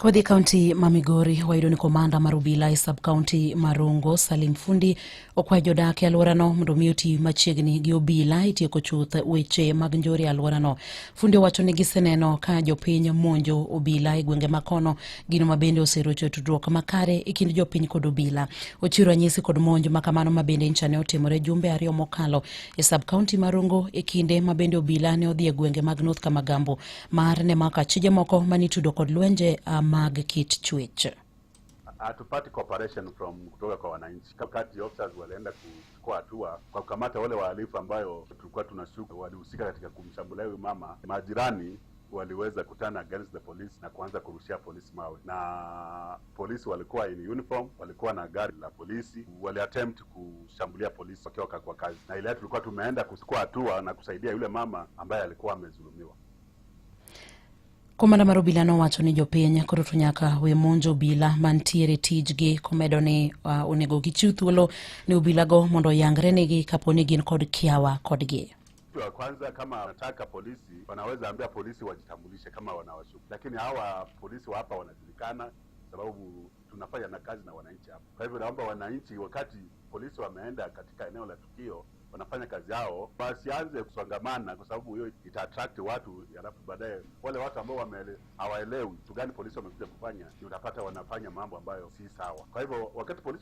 Kodhi kaunti ma Migori wayudo ni komanda mar obila e sub kaunti ma Rongo, Salim Fundi, okwayo jodak e alworano mondo mi oti machiegni gi obila e tieko chuth weche mag njore e alworano. Fundi owacho ni giseneno ka jopiny monjo obila e gwenge makono, gino ma bende oserocho tudruok makare e kind jopiny kod obila. Ochiwo ranyisi kod monj ma kamano ma bende ncha ne otimore jumbe 2 mokalo e sub kaunti ma Rongo e kinde ma bende obila ne odhi e gwenge mag North Kamagambo mar ne mako achije moko manitudo kod lwenje mag kit chwech. Hatupati cooperation from kutoka kwa wananchi. Wakati officers walienda kuchukua hatua kwa kukamata wale wahalifu ambayo tulikuwa tunashuku walihusika katika kumshambulia huyu mama, majirani waliweza kutana against the police na kuanza kurushia polisi mawe, na polisi walikuwa in uniform, walikuwa na gari la polisi, wali attempt kushambulia polisi wakiwa kwa kazi, na ile tulikuwa tumeenda kuchukua hatua na kusaidia yule mama ambaye alikuwa amezulumiwa. Komanda mar obila nowacho ni jopiny koro to nyaka we monjo obila mantiere tijgi, komedo ni onego gichiw thuolo ne obilago mondo oyangre negi kapo ni gin kod kiawa kodgi. Wa kwanza, kama wanataka polisi wanaweza ambia polisi wajitambulishe kama wanawashuku, lakini hawa polisi wa hapa wanajulikana sababu tunafanya na kazi na wananchi hapa. Kwa hivyo naomba wananchi, wakati polisi wameenda katika eneo la tukio wanafanya kazi yao, wasianze kusongamana, kwa sababu hiyo ita attract watu, alafu baadaye wale watu ambao hawaelewi kitu gani polisi wamekuja kufanya, ni utapata wanafanya mambo ambayo si sawa. Kwa hivyo wakati polisi